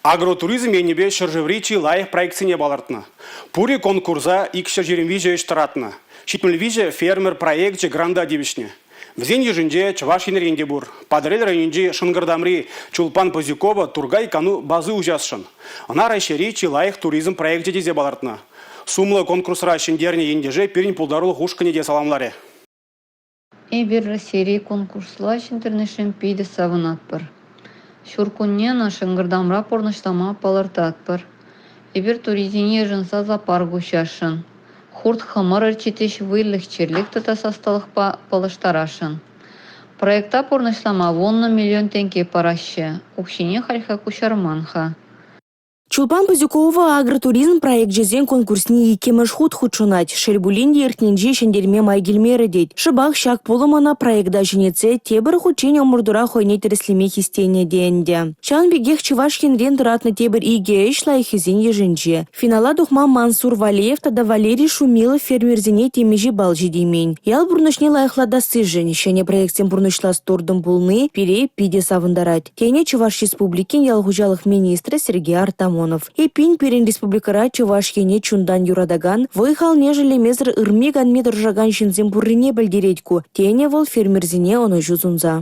Агротуризм енӗпе ҫӗршыври чи лайӑх проектсене палӑртнӑ. Пурӗ конкурса 223 ӗҫ тӑратнӑ. 73 фермер проекчӗ гранта тивӗҫнӗ. Вӗсен йышӗнче Чӑваш Енрен те пур. Патӑрьел районӗнчи Шӑнкӑртамри Чулпан Пазюкова Тургай кану бази уҫасшӑн. Ӑна Раҫҫейри чи лайӑх туризм проекчӗ тесе палӑртнӑ. Сумлӑ конкурсра ҫӗнтернӗ ентеше пирӗн пултарулӑх ушкӑнӗ те саламларӗ. Эпир Раҫҫейри конкурсла ҫӗнтернӗшӗн питӗ савӑнатпӑр. Ҫуркунне ӑна Шӑнкӑртамра пурнӑҫлама палӑртатпӑр. Эпир турисене йышӑнса зоопарк уҫасшӑн. Хурт-хӑмӑр ӗрчетес выльӑх-чӗрлӗх тытас ӑсталӑхпа паллаштарасшӑн. Проекта пурнӑҫлама 10 миллион тенкӗ параҫҫӗ, укҫине хальхи куҫарман-ха. Чулпан Пазюкова агротуризм проекчӗсен конкурсне иккӗмӗш хут хутшӑнать. Шел пулин те иртнинче ҫӗнтерме май килмерӗ тет. Шӑпах ҫак пулӑм ӑна проекта ҫӗнетсе тепӗр хутчен ӑмӑртура хӑйне тӗрӗслеме хистенӗ те ӗнтӗ. Ҫавӑн пекех Чӑваш Енрен тӑратнӑ тепӗр икӗ ӗҫ лайӑххисен йышӗнче. Финала тухма Мансур Валеев тата Валерий Шумилов фермерсене темиҫе балл ҫитеймен. Ял пурнӑҫне лайӑхлатассишӗн ҫӗнӗ проектсем пурнӑҫлас туртӑм пулни пире питӗ савӑнтарать. Тенӗ Чӑваш Республикин ял хуҫалӑх министрӗ Сергей Артамонов. Эппин, пирӗн республикӑра Чӑваш Ене чунтан юратакан, вӑй-халне шеллемесӗр ырми-канми тӑрӑшакан ҫынсем пуррине пӗлтерет ку, тенӗ вӑл фермерсене ӑнӑҫу сунса.